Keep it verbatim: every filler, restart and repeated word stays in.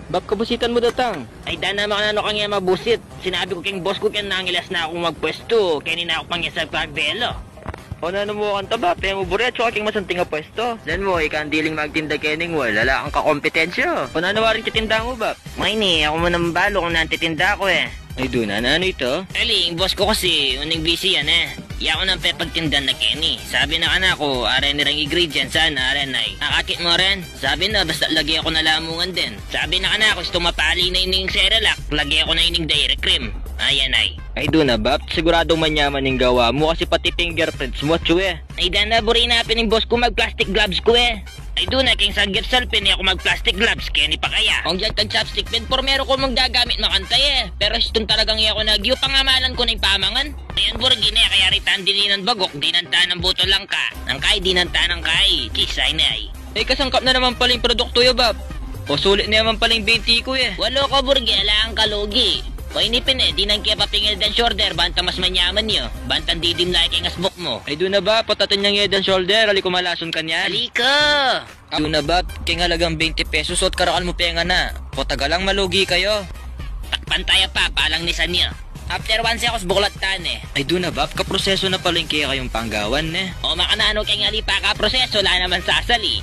Bap, kabusitan mu datang. Ay, dana, makananu kang e mabusit? Sinabi ku keng boss ku, keng nangilas na kung magpwestu, keni na ku pang e sa pagbelo. O nanu mu kanta, Bap? E mu buri atsu ka keng masanting a pwestu? Dan mu, ika ang diling magtinda kening wal, ala kang kakompetensya. O nanu waring titinda mu, Bap? Maini, e ku mu nang balu kung nanu titinda ku e. Ay, duna, nanu ita? Ali, ing boss ku kasi, uling busy yan e. Yaku nang pepagtindan na keni. Sabi na kanaku, are ne reng ingredients, sana, are ne. Akakit mu ren? Sabi na, basta lage ku na la mu ngan den. Sabi na kanaku, istung mapali na ining Cerelac, lage ku na ining dairy cream. Ayan ay. Ay, duna, Bap, siguradung manyaman ing gawa mu kasi pati fingerprints mu atsu e. Ay, dana, buri na pin ing boss ku mag-plastic gloves ku e. Ay, duna, keng sanggip salpin, e ku mag-plastic gloves, keni pa kaya. Kung dinan kang chopstick pin, pormeru ku mung gagamit makanta e. Pero istung talagang e ku na agyu, pangamalan ku na ing pamangan. Ayan, Burgi, ne, kaya rita ang dininan bagok, dinan ta nang buto langka. Nang kai, dinan ta nang kai. Kisay ne ay. Ay, kasangkap na naman pala ing produktu yu, Bap. O, sulit na naman pala ing benti ku e. Walu ku, Burgi, ala kang kalugi. O, ini pin e, dinan ke pa pin ing Head and Shoulder, bantang mas manyaman yu. Bantang didimla keng asbuk mu. Ay, duna, Bap, patatin yang Head and Shoulder, ali ku malasun kanyan. Ali ku! Duna, Bap, keng alagang benti pesos, ot karakal mu pengana. Potagalang malugi kayu. Takpan taya pa, palang nisan yu. After one seconds, buklat ta ne. Ay, duna, Bap, kaprosesu na pala ing kekayung panggawan ne. O, makananu keng ali pa kaprosesu, ala naman sasali.